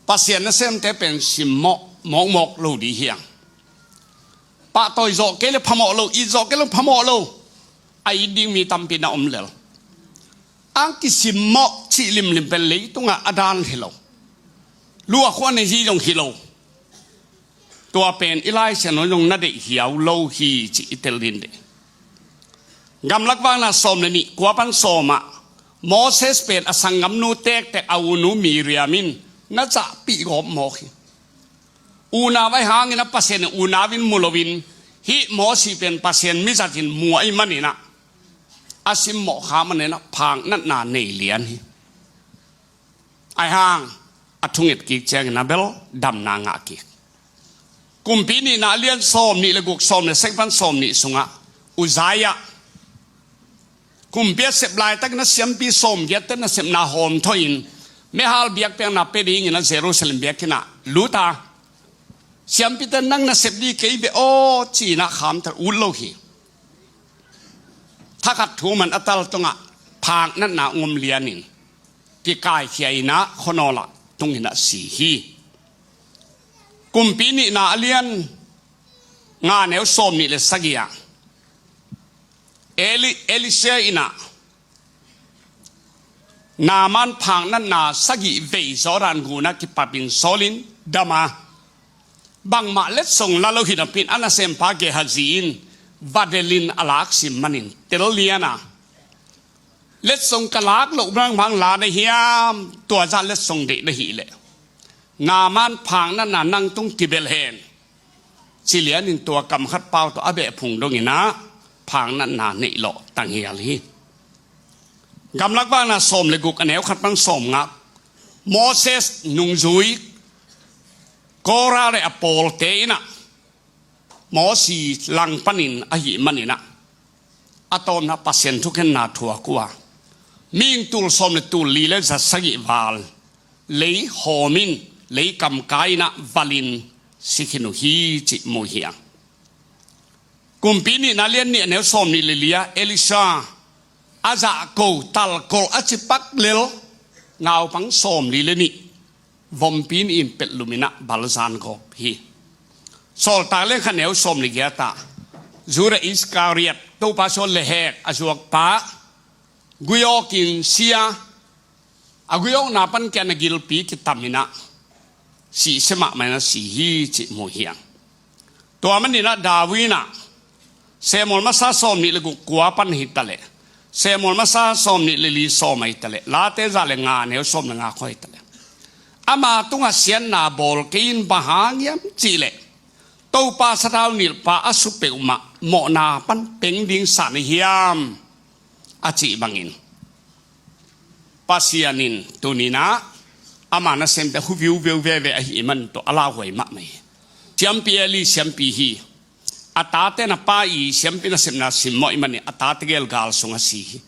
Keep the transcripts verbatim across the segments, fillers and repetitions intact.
Pasian nasemte pen simmawh mawkmawk lo ding hi hang. Pahtawi zawh kei le phamawh lo, it zawh kei le phamawh lo. A it ding mi tampi na om lel. A kisimmawh cih limlim pen leitungah a dan hi lo. Lu a khua nei hi zong hi lo. Tua pen i Lai Siangtho zong na deih hiau lo hi cih i tel ding deih. Gamlak Vakna sawm le nih, kua pan sawm ah, Moses pen a sanggamnu tektek a unu Miriam in na cahpih gawp mawk hi. Unau ahih hangin a Pasian in unau in mu loin, hih Moses pen Pasian mi zatin mu ahih manin ah, a simmawh kha manin ah phaknatna nei lian hi. Ahih hang a thunget kik ciangin a bel damna ngah kik. Kumpi nihna a lian sawm nih le guk, sawm le sagih pan sawm nih sungah Uzziah, kumpi a sep laitakin a siampi sawmgiat te nasepna hawm thawi in, mehal biakpiakna pia dingin a Jerusalem biakinn ah lut a, siampite, nang nasep ding kei ve aw, ci-in ah khamtel ut lo hi. Thakhat thu man a tal tungah phaknatna ngom lianin kikaikhia in ah khuanawl ah tungin ah si hi. Kumpi nihna a lian nga, neu sawm nih le sagih ah, Eli-, Elisha in ah Naaman phaknatna sagih vei Jordan gun ah kipapin sawlin dam a, bangmah letsong la lo hi napi-in a nasempa Gehazi in vadelin a laksim manin tel lian a, letsong ka lak loh bang bang la na hiam, tua zah letsong deih na hih leh Naaman phaknatna nang tung kibel hen, ci lianin tua kam khat pau tawh a beh phung dongin ah phaknatna neih lawh tanghial hi. Gamlak Vakna sawm le guk, a neu khat pan sawmnga, Moses nungzui Korah le a pawlte in ah Moses langpanin ahih manin ah, a tawpna Pasian thukhenna thuak uh a, mihing tul sawm le tul li le za sagih val lei hawmin, lei kamkai in ah valin si khin uh hi cih mu hi hang. Kumpi nihna a lian nih, a neu sawm nih le li ah, Elisha a zahko talkolh a cipak lel naupang sawm li le nih vompi nih in petlum in ah balzan gawp hi. Sawltak a lian khat, neu sawm le giat ah, Judah Iskariot, Topa sawt le hek a zuakpa, guiawkin si a, a guiawkna pan kiang a gilpi kitam in ah sihsia mahmah in ah si hi cih mu hi hang. Tua manin ah David in ah, Samuel masa sawm nih le guk, kua pan hi ta leh, Samuel masa sawm nih le li, sawm ahi ta leh, Late za le nga, neu sawm le nga khawng ahi ta leh, ama tungah siatna bawl kei in, bang hang hiam cih leh Topa sathau nilhpa a su peuhmah mawhna pan peng ding sa na hiam, a cih bangin, Pasian in tuni-in ah ama nasemte hu viuveu veve ahih man tawh a lauhuai mahmah hi. Siampi Eli siampi hi. A tate in a pa i siampi nasepna simmawh ahih manin a tate gel gal sungah si hi.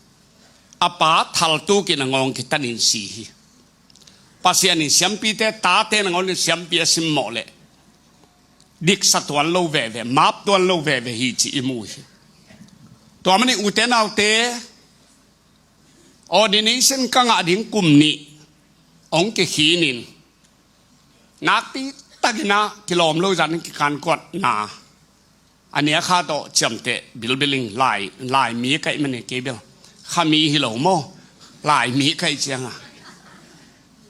A pa thaltukin a ngawng kitanin si hi. Pasian in siampite, tate nangawn in siampi a simmawh leh diksa tuan lo veve, map tuan lo veve hi cih i mu hi. Tua manin ute naute, ordination ka ngah ding kum nih hong kikhinin, nakpi takin ah kilawm lo zah in kikankuanna, a nia kha tawh ciamteh bilbiling, lai, lai mi ka hih manin kei bel kha mi hi lo maw, lai mi ka hih ciangin,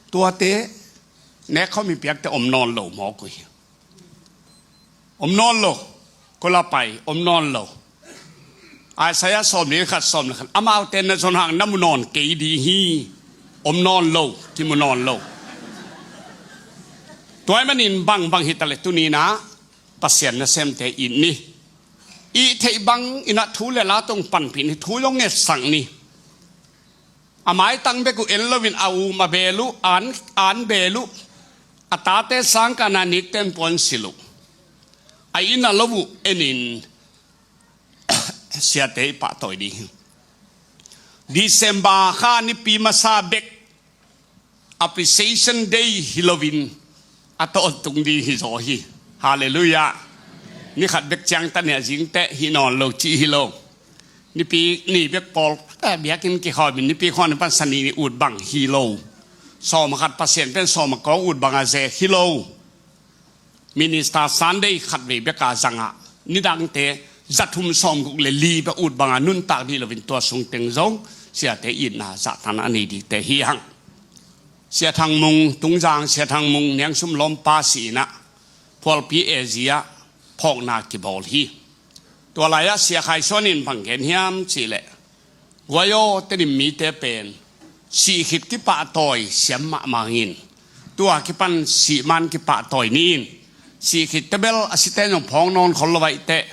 tuate nek khawm i piakte om nawn lo mawk uh hi. Om nawn lo. Kua la pai, om nawn lo. Isaiah sawm nih le khat, sawm le khat, amaute na zon hang na mu nawn kei ding hi. Om nawn lo, kimu nawn lo. Tua ahih manin bangbang hi ta leh tuni-in ah Pasian nasemte it ni. It theih bangin ah thu le la tawh panpih ni, thu zong ngetsak ni. A maitang bek uh en loin a um a bel uh, an, an bel uh, a tate sangkahna nikten puansilh uh, a inn a lo uh enin siate i pahtawi ding hi. December kha nipi masa bek Appreciation Day hi loin a tawntung ding hi zaw hi. Halleluiah. Ni khat bek ciangtan hi a, zingteh hih nawn lo cih hi lo. Nipi ni bek pawl, eh, biakinn kikhawmin nipi khuan pan sani ni ut bang hi lo. Sawm a khat Pasian pen sawm a kawng ut banga ze hi lo. Minister Sunday khatvei beka zanga nidangte zathum sawmguk le li bek ut banga nuntak dih loin tua sungteng zong siate itna zahtakna a nei dingte hi hang. Sia Thang Mung, Tungzang Sia Thang Mung, Niang Sum Lawmpa sihna phualpi A Z ah phawkna kibawl hi. Tua lai-ah Sia Khai Suan in bang gen hiam cihleh, guai aw, tedim mite pen sih khit kipahtawi siam mahmah in, tua kipan sih man kipahtawi ni in, sih khit tebel a site zong phawng nawn khol lo aih teh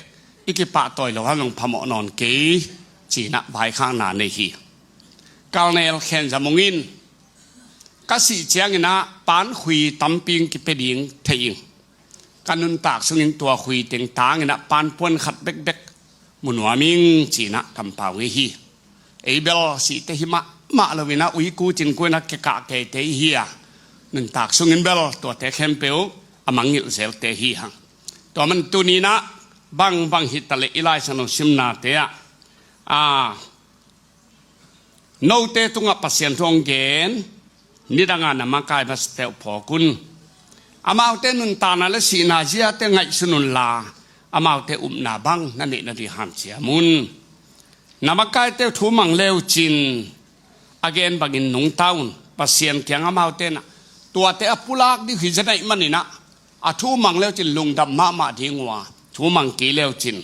i kipahtawi lo han zong phamawh nawn kei, cinah vaikhakna nei hi. Kalnel Khen Za Mung in, ka sih cianginah pankhui tampi in kipia ding thei ing. Ka nuntak sungin tua khui teng tanginah panpuan khat bekbek mu nuam ing, cinah kampau ngei hi. Ei bel sihte hi mahmah loinah uiku cingkuinah kekah keite i hi a, nuntak sungin bel tuate khempeuh a mangngilh zelte hi hang. Tua man tuninah bangbang hitaleh i Lai Siangtho simnate ah, a, note tungah Pasian thu hong gen, nidanga na makai masate uh phawk un. Amaute nuntakna le sihna ziate ngaihsun unla, amaute upna bang na neih nading hanciam un. Na makaite uh thu mang leucin, a gen bangin nungta un. Pasian kiang amaute nah, tuate a pulak ding hi zia naih maninah, a thu mang leucin lungdam mahmah ding uh a, thu mang kei leucin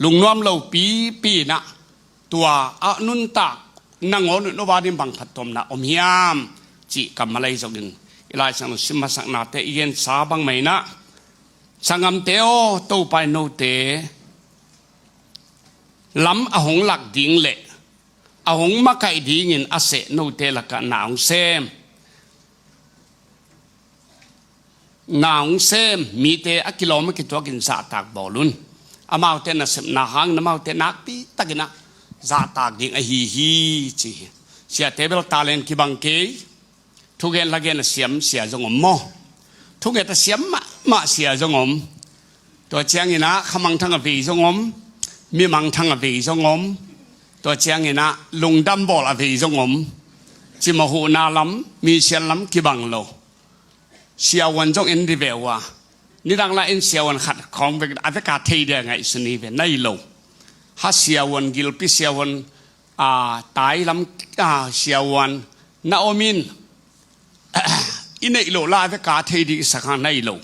lungnuam lo pipi inah, tua a nuntak nangawn un a va ding bang phattuamna om hiam, cih kammal ahi zongin i Lai Siangtho sim masaknate i gensa bangmah inah, sanggamte aw, Topa in note lam a hong lak ding le a hong makaih dingin a seh note lakah na hong sem. Na hong sem mite a kilawm a kituakin zahtak bawl un. Amaute nasepna hangin amaute nakpi takinah zahtak ding ahi hi, ci hi. Siate bel talent kibang kei, thugen lagen a siam sia zong om maw? Thunget a siam mahmah sia zong om. Tua cianginah khamangthang a vei zong om, mimangthang a vei zong om. Tua cianginah lungdam bawl a vei zong om. Cimawh huhna lam, misial lam kibang lo. Siavuan zong en dih ve uh a, nidang lai-in siavuan khat khawng vek a veka thei dia ngaihsun hi ve, na hi lo. Ha siavuan, gilpi siavuan, a, tai lam, a, siavuan na om in, i neih loh la a veka thei ding i sak hang na hi lo.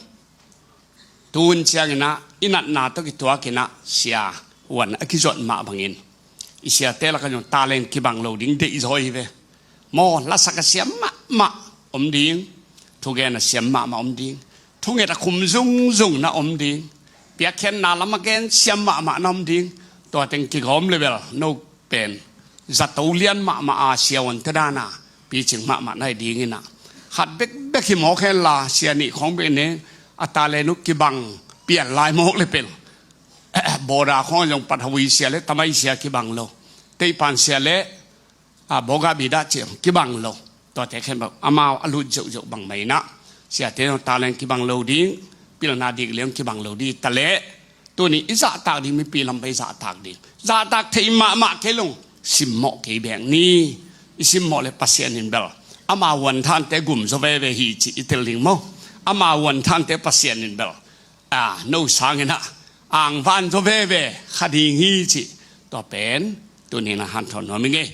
Tuhun cianginah i natna tawh kituakinah siavuan a kizuat mah bangin i siate lakah zong talent kibang lo ding deihzaw hi ve. Maw, lasak a siam mahmah om ding, thugen a siam mahmah om ding, thunget a khum zungzung na om ding, piakkhiatna lam a gen siam mahmah na om ding. Tua teng kigawm le bel no pen zato lian mahmah a siavuante dana picing mahmah na hi dinginah, khat bekbek hi mawk henla sia nih khawng bek ne, a talent uh kibang pian lai mawk le pel, Bawda khawng zong Pathawi sia le Tamai sia kibang lo, Teipan sia le, a, Bawga Bida cia kibang lo. Tuate khempeuh amau a lut zeuhzeuh bangmah inah, siate zong talent kibang lo ding, pilna dik leng kibang lo ding taleh, tuni i zahtak ding mipi lam pai zahtak ding. Zahtak thei mahmah kei lung simmawh kei bek ni. I simmawh le Pasian in bel ama vuanthante gum zaw veve hi cih i tel ding maw? Ama vuanthante Pasian in bel, a, no sanginah angvan zaw veve kha ding hi cih, tua pen tuninah hanthawn nuam i ngei.